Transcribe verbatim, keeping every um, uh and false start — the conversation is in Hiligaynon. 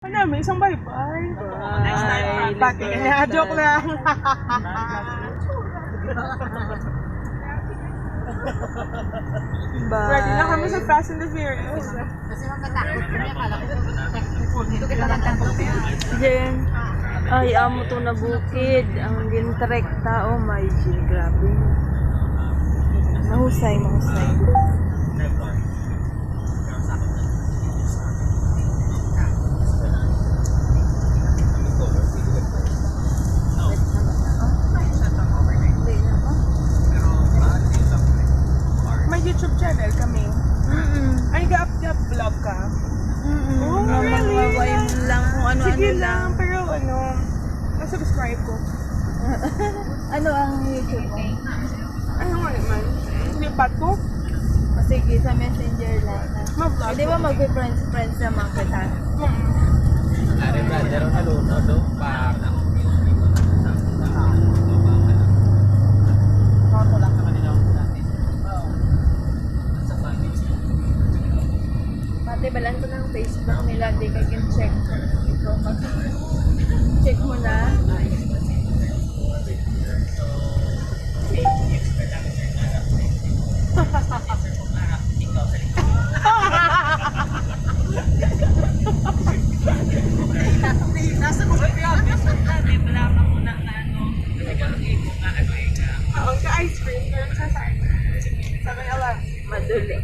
Ano, may isang bye-bye. Bye. Pati ka niya. Joke lang. Ready na kami sa Fast and the Furious. Kasi makatakot kami, akala ko dito kita lang ang Jen, ay, amo to na bukid. Ang gintrek ta, oh my G, grabe. Mahusay, mahusay. May YouTube channel kami. Mm-mm. Ay, ga-up, ga-vlog ka. Mm-mm. Oh, Mga really? Mga wine lang, kung ano-ano Sige lang. lang, pero ano, na-subscribe ko. Ano ang YouTube mo? Ano nga naman? Lipat ko? O sige, sa messenger lang. Ma-vlog Pwede ko. ba mag-friends-friends naman kita? Hmm. Ari, brother, ang nalunod, no? Pa- Pati balan ko ng Facebook nila, di ka gin-check. Ikaw mag-check mo na. Ang ka-ice cream, pero sa sa sa may alam. Madali.